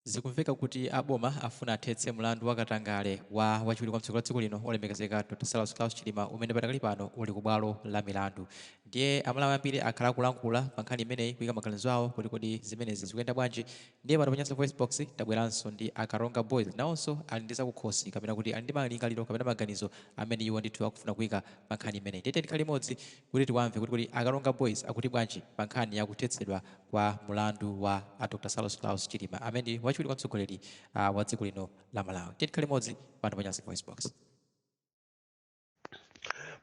Zikumveka kuti a boma afuna athetse mlandu wa katangale wa wachiwiri kwa mtsogoleri wa dziko lino olemekezeka Dr Saulos Klaus Chilima umene padakali pano uli ku bwalo la milandu. Ndiye aMalawi ambiri akhala akulankhula pa nkhani imeneyi kuika maganizo awo kuti kodi zimenezi zikuyenda bwanji. Ndiye pano pa Nyasa VoiceBox tabweranso ndi a Karonga Boys nawonso ali ndi zakukhosi kapena kuti ali ndi malingaliro kapena maganizo amene iwo ndithu akufuna kuika pa nkhani imeneyi. Ndiye tiyeni tikhale limodzi kuti tiwamve kuti kodi a Karonga Boys akuti bwanji pa nkhani ya kuthetsedwa kwa mulandu wa a Dr Saulos Klaus Chilima amene ndi wachiwiri kwa mtsogoleri wa dziko lino la Malawi. Tiyeni tikhale limodzi pano pa Nyasa VoiceBox.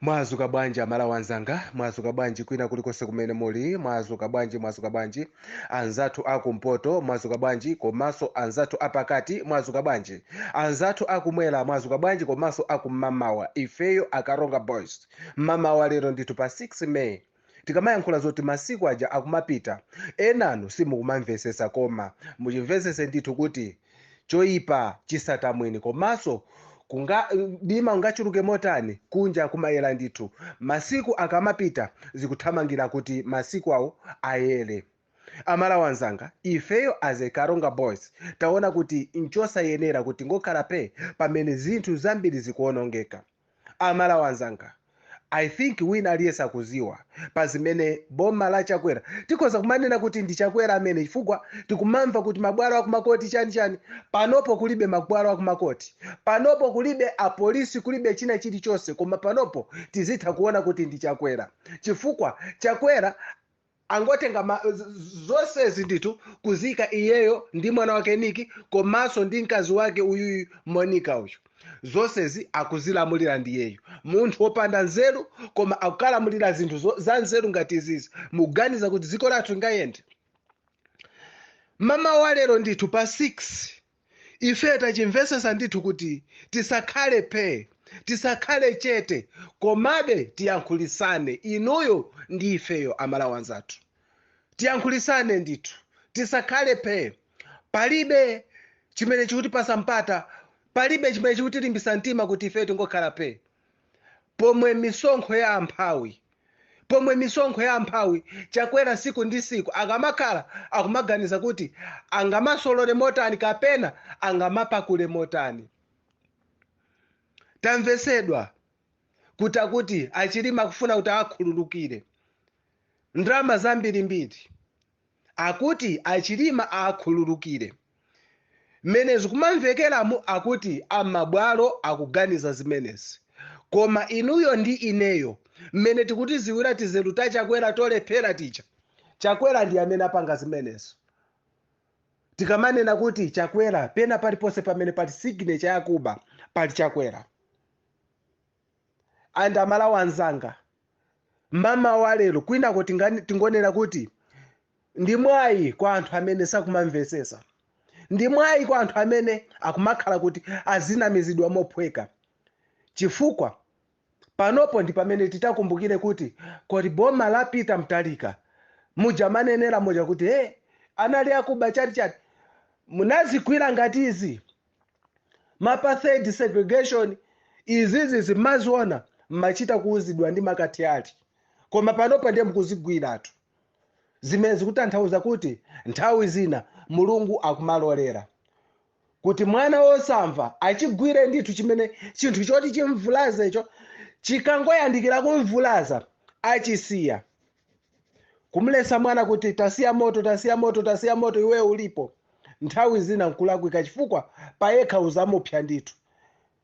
Mwazuka bwanji Amalawi anzanga? Mwazuka bwanji kwina kulikonse kumene muli? Mwazuka bwanji, mwazuka bwanji anzathu akumpoto? Mwazuka bwanji komanso anzathu apakati? Mwazuka bwanji anzathu akumwera? Mwazuka bwanji komanso akum'mamawa? Ifeyo Akaronga Boys mmamawa lero ndithu pa 6 May Tikamayankhula zoti masiku aja akumapita, enanu simukumamvesesa koma muchimvesese ndithu kuti choipa chisata mwini komanso kunga mdima ungachuluke motani kunja kumayera ndithu. Masiku akamapita zikuthamangira kuti masiku awo ayere. Amalawi anzanga, ifeyo as a Karonga Boys taona kuti nchosayenera kuti tingokhala phee pamene zinthu zambiri zikuonongeka. Amalawi anzanga, I think wina aliyense akuziwa pa zimene boma la Chakwera, tikhoza kumanena kuti ndi Chakwera amene chifukwa tikumamva kuti mabwalo akumakoti chani chani, panopo kulibe mabwalo akumakoti, panopo kulibe apolisi, kulibe china chilichonse, koma panopo tizitha kuona kuti ndi Chakwera chifukwa Chakwera angotenga zonsezi ndithu kuzika iyeyo ndi mwana wake Nick komanso ndi mkazi wake uyuyu Monica uyu. Zonsezi akuzilamulira ndi iyeyo, munthu wopanda nzeru koma akukalamulira zinthu za nzeru ngati izizi. Mukuganiza kuti dziko lathu lingayende? Mamawa wa lero ndithu pa 6 Ife tachimvesesa ndithu kuti tisakhale phee, tisakhale chete komabe tiyankhulisane inuyo ndi ifeyo Amalawi anzathu. Tiyankhulisane ndithu, tisakhale phee. Palibe chimene chikutipasa mpata, palibe chimene chikutilimbisa mtima kuti ifeyo tingokhala phee. Pomwe misonkho ya amphawi Pomwe misonkho ya amphawi, Chakwera siku ndi siku akamakhala akumaganiza kuti angamasolole motani kapena angamapakule motani. Tamvesedwa kuti akuti a Chilima akufuna kuti akhululukire ndalama zambirimbiri. Akuti a Chilima akhululukire. Mmene zikumamvekeramu akuti a mabwalo akuganiza zimenezi. Koma inuyo ndi ineyo mmene tikutiziwira tizeru ta Chakwera tolephera tija, Chakwera ndi amene apanga zimenezo. Tikamanena kuti Chakwera pena paliponse pamene pali signature yakuba pali Chakwera. And Amalawi anzanga, mamawa wa lero kwinako tingonena kuti Ndi mwayi kwa anthu amene sakumamvetsetsa. Ndi mwayi kwa anthu amene akumakhala kuti azinamizidwa mophweka. Chifukwa panopo ndi pamene titakumbukire kuti kodi boma la Peter Mutharika muja amanenera muja kuti he anali akuba chati chati munazigwira ngati izi ma apartheid segregation izizi zimaziona mmachita kuuzidwa ndi makathyali koma panopa ndiye mukuzigwiratu. Zimene zikutanthauza kuti nthawi zina Mulungu akumalolera kuti mwana wosamva achigwire ndithu chimene chinthu choti chimvulazecho chikangoyandikira kumvulaza achisiya. Kumulesa mwana kuti tasiya moto, tasiya moto, tasiya moto iweyo ulipo. Nthawi zina nkulakwika chifukwa payekha uzamupsa ndithu.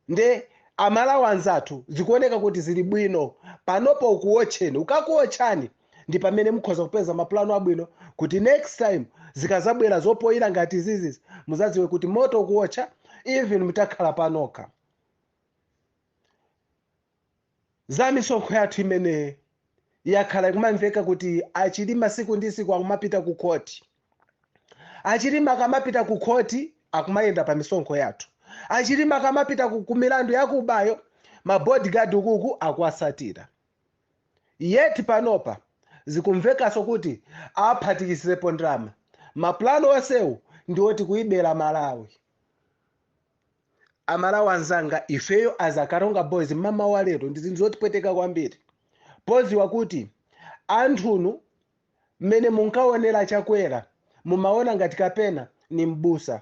Nde amalawi anzathu zikuoneka kuti zili bwino panopo ukuotcheni ukakuotchani ndi pamene mukhoza kupeza mapulani abwino kuti next time zikazabwera zopoyira ngati izizi muzadziwe kuti moto ukuotcha even mutakhala panokha. Za misonkho yathu imene yakhala ikumamveka kuti a Chilima siku ndi siku akumapita ku khoti. A Chilima akamapita ku khoti akumayenda pa misonkho yathu. A Chilima akamapita ku milandu yakubayo ma bodyguard ukuku akuwasatira. Yet panopa zikumvekaso kuti aphatikizirepo ndalama. Mapulani onsewu ndi oti kuibera Malawi. Amalawi anzanga ifeyo as a Karonga Boys mmamawa wa lero ndi zinthu zotipweteka kwambiri poziwa kuti anthunu mmene munkaonera Chakwera mumaona ngati kapena ni m'busa.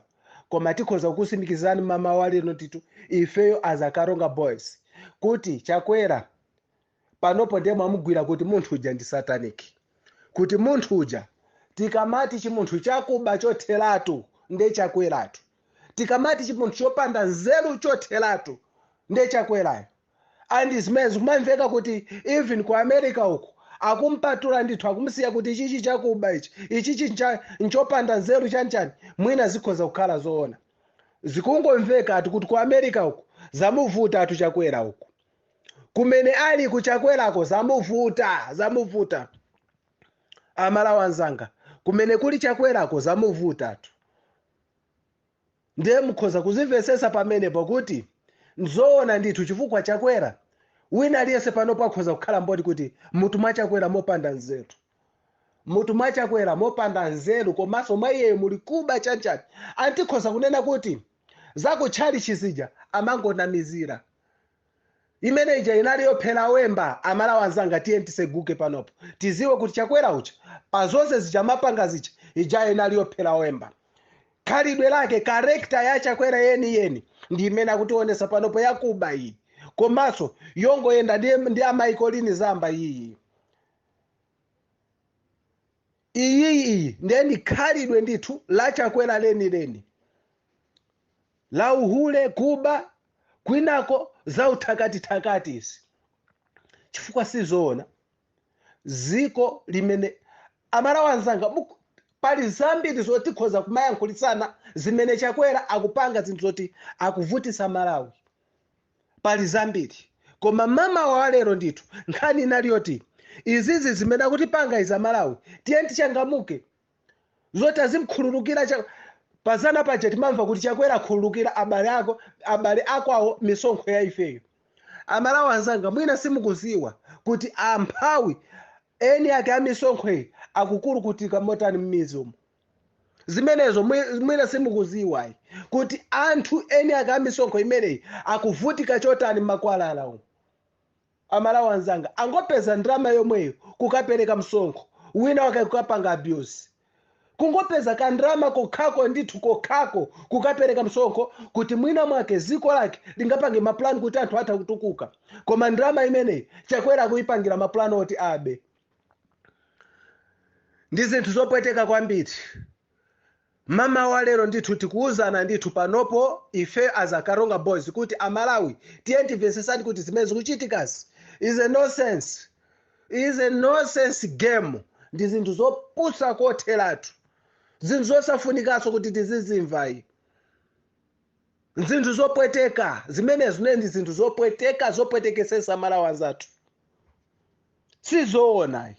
Koma tikhoza kukusimikizani mama walino ndithu ifeyo as a Karonga Boys kuti Chakwera panopo ndiye mwamugwira kuti munthu uja ndi satanic, kuti munthu uja, tikamati chimunthu chakuba chotheratu nde Chakweratu, tikamati chimunthu chopanda nzeru chotheratu nde Chakwerayo. And zimene zikumamveka kuti even ku America uku akumpatula ndithu, akumusiya kuti chichi chakuba ichi, ichichi nchopanda nzeru chanichani. Mwina zikhoza kukhala zoona, zikungomveka ati kuti ku America uku zamuvuta atu Chakwera uku, kumene ali kuchakwerako zamuvuta, zamuvuta. Amalawi anzanga, kumene kuli Chakwerako zamuvutatu. Ndiye mukhoza kuzimvesesa pamenepo kuti nzoona ndithu, chifukwa Chakwera wina aliyense panopo akhoza kukhala mboni kuti mutu mwa Chakwera mopanda nzeru, mutu mwa Chakwera mopanda nzeru, komanso mwa iyeyo muli kuba chanchani. Antikhoza kunena kuti zakutchalichi zija amangonamizira, imene ija inali yophera wemba. Amalawi anzanga, tiye tiseguke panopo, tiziwe kuti Chakwera uja pa zonse zija mapanga zija, ija inali yophera wemba. Khalidwe lake, character ya Chakwera yeni yeni ndi imene akutionesa panopo, yakuba iyi, komanso yongoyenda ndi amaiko lini zamba iyi iyi iyi. Ndiye ndi khalidwe ndithu la Chakwera leni leni, la uhule, kuba, kwinako za uthakati-thakati izi, chifukwa sizoona ziko limene. Amalawi anzanga, pali zambiri zotikhoza kumayankhulisana zimene Chakwera akupanga, zinthu zoti akuvutisa Malawi, pali zambiri. Koma mama wa lero ndithu nkhani inali yoti izizi zimene akutipanga izi, Amalawi tiye tichangamuke, zoti azimkhululukira cha pazana paja timamva kuti Chakwera akhululukira abale ako, abale akwawo, misonkho ya ifeyo. Amalawi anzanga, mwina simukuziwa kuti amphawi eni ake a misonkho iyi akukulukutika motani m'mizi umo. Zimenezo mwina simukuziwayi, kuti anthu eni ake a misonkho imeneyi akuvutika chotani m'makwalala umo. Amalawi anzanga, angopeza ndalama yomweyo kukapereka msonkho, wina wake kukapanga abuse. Kungopeza kandrama kokhako ndithu kokhako kukapereka msonkho, kuti mwina mwake ziko lake lingapange mapulani kuti anthu atha kutukuka, koma ndrama imeneyi Chakwera akuyipangira mapulani oti abe. Ndi zinthu zopweteka kwambiri. Mama wa lero ndithu tikuwuzana ndithu panopo ife as a Karonga Boys kuti Amalawi tiye timvesesani kuti zimene zikuchitikazi is a nonsense, is a nonsense game. Ndi zinthu zopusa kotheratu, zinthu zosafunikanso kuti tizizimvayi, zinthu zopweteka zimenezo. Ne ndi zinthu zopweteka, zopwetekesesa Malawi anzathu. Sizoonayi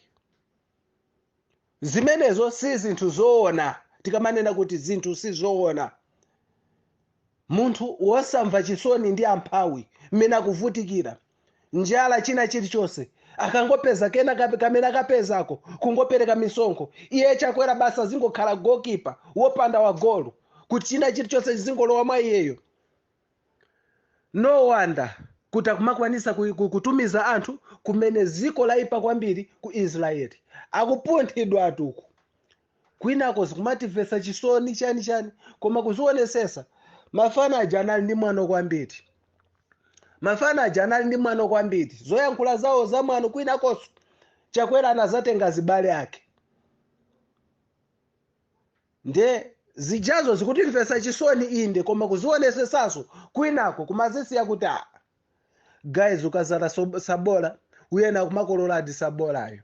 zimenezo, si zinthu zoona. Tikamanena kuti zinthu sizoona, munthu wosamva chisoni ndi amphawi mmene akuvutikira, njala, china chilichonse, akangopeza kena kamene akapezako kungopereka misonkho, iye Chakwera basa azingokhala goalkeeper wopanda wa golo, kuti china chilichonse chizingolowa mwa iyeyo. No wonder kuti akumakwanisa kutumiza anthu kumene ziko laipa kwambiri, ku Israeli, akupunthidwa atuku. Kwinako zikumatimvetsa chisoni chani chani, koma kuzionesesa mafana aja anali ndi mwano kwambiri, mafana aja anali ndi mwano kwambiri, zoyankhula zawo za mwano. Kwinakonso Chakwera anazatenga zibale ake, nde zijazo zikutimvetsa chisoni inde, koma kuzionesesaso kwinako kumazisiya kuti ah, guys, ukazala sabola uyena kumakololadi sabolayo.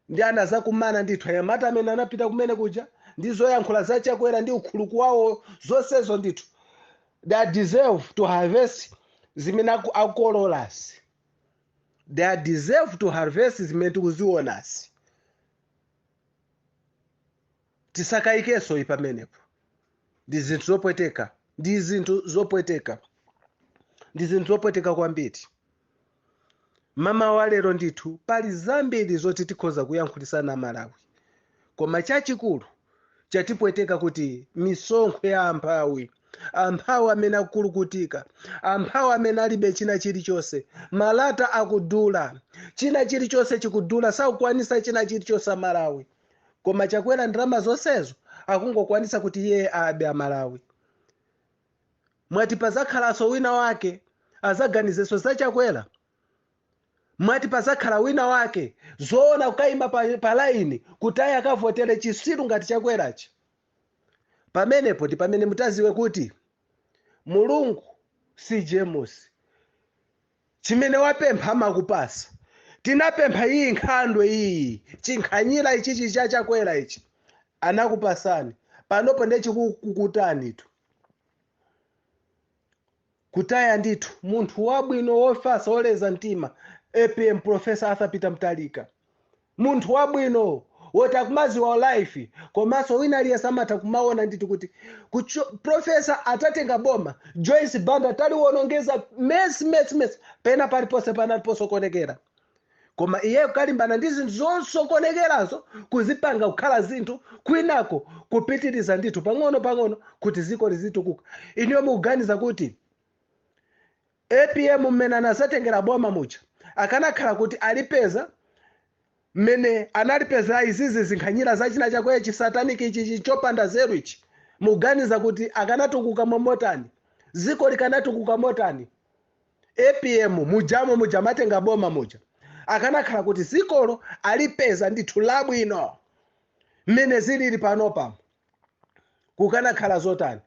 Ndi anazakumana ndithu anyamata amene anapita kumene kuja ndi zoyankhula za Chakwera ndi ukhuluku wawo zonsezo ndithu, they deserve to harvest zimene akololasi. They deserve to harvest zimene tikuzionasi. Tisakayikenso pamenepo. Ndi zinthu zopweteka, ndi zinthu zopweteka, ndi zinthu zopweteka kwambiri. Mama wa lero ndithu pali zambiri zoti tikhoza kuyankhulisana Malawi, koma chachikulu chatipweteka kuti misonkho ya amphawi, amphawi amene akulukutika, amphawi amene alibe china chilichonse, malata akudula, china chilichonse chikudula, sakukwanisa china chilichonse Amalawi, koma Chakwera ndalama zonsezo akungokwanisa kuti iye abe Amalawi. Mwati pazakhalanso wina wake azaganizenso zachakwera? Mwati pazakhala wina wake zoona kukayima pa line kuti ayi akavotere chisiru ngati chakwerachi? Pamenepo ndi pamene mutaziwe kuti Mulungu si James, chimene wapempha amakupasa. Tinapempha iyi nkhandwe iyi, chinkhanyira ichichi chachakwera ichi, anakupasani. Panopo ndechikukutani tu kutaya ndithu munthu wabwino, wofasa, woleza mtima, APM, Professor Arthur Peter Mutharika, munthu wabwino woti akumaziwa life, komanso wina aliyense amatha kumaona ndithu kuti professor atatenga boma, Joyce Banda taliwonongeza mess, mess, mess, pena paliponse panaliposokonekera, koma iye kukalimbana ndi zinthu zosokonekerazo, kuzipanga kukhala zinthu, kwinako kupitiriza ndithu pang'ono pang'ono kuti ziko lizitukuka. Iniyo mukuganiza kuti APM mmene anazatengera boma muja, akanakhala kuti alipeza mmene analipeza izizi zinkhanyira zachina chakweya, chisataniki ichi chopanda zeru ichi, mukuganiza kuti akanatukuka momotani? Ziko likanatukuka motani? APM mujamo muja matenga boma muja, akanakhala kuti zikolo alipeza ndithu labwino mmene zilili panopa, kukanakhala zotani?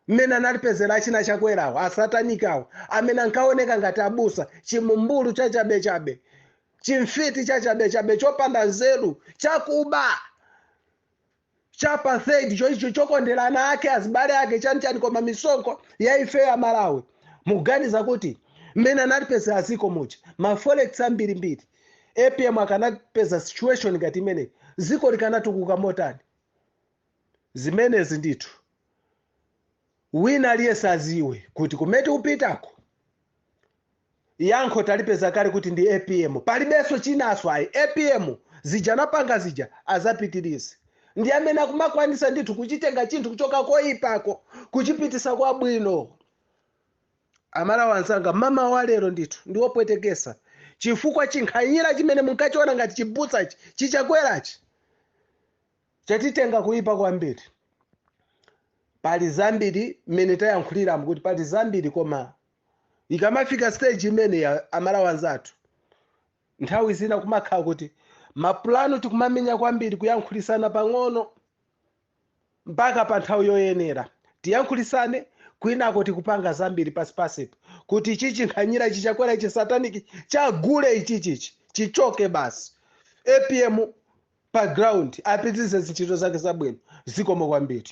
Mmene analipezera achina chakwerawo, asatanikawo, amene ankaoneka ngati abusa, chimumbulu chachabechabe, chimfiti chachabechabe, chopanda nzeru, chakuba, chapa third choicho, chokonderana ake azibale ake, chanichani, koma misonkho ya ife ya Malawi, mukuganiza kuti mmene analipezera ziko muja ma forex ambirimbiri, APM akanapeza situation ngati imeneyi, ziko likanatukuka motani? Zimenezi ndithu wina aliyense aziwe kuti kumene tikupitako, yankho talipeza kale kuti ndi APM, palibenso chinaso ayi. APM zija napanga zija azapitirize, ndi amene akumakwanisa ndithu kuchitenga chinthu kuchoka koyipako kuchipitisa kwabwino. Amalawi anzanga, mama wa lero ndithu ndi wopwetekesa, chifukwa chinkhanyira chimene munkachiona ngati chibutsachi, chichakwerachi, chatitenga kuyipa kwambiri. Pali zambiri mmene tayankhuliramo kuti pali zambiri, koma ikamafika stage imene ya Amalawi anzathu, nthawi zina kumakhala kuti mapulano tikumamenya kwambiri kuyankhulisana pang'ono mpaka pa nthawi yoyenera tiyankhulisane, kwinako tikupanga zambiri pasipasipo kuti ichi chinkhanyira ichi chakwera ichi sataniki chagule ichichichi chichoke basi, APM pa ground apitirize zintchito zake zabwino. Zikomo kwambiri.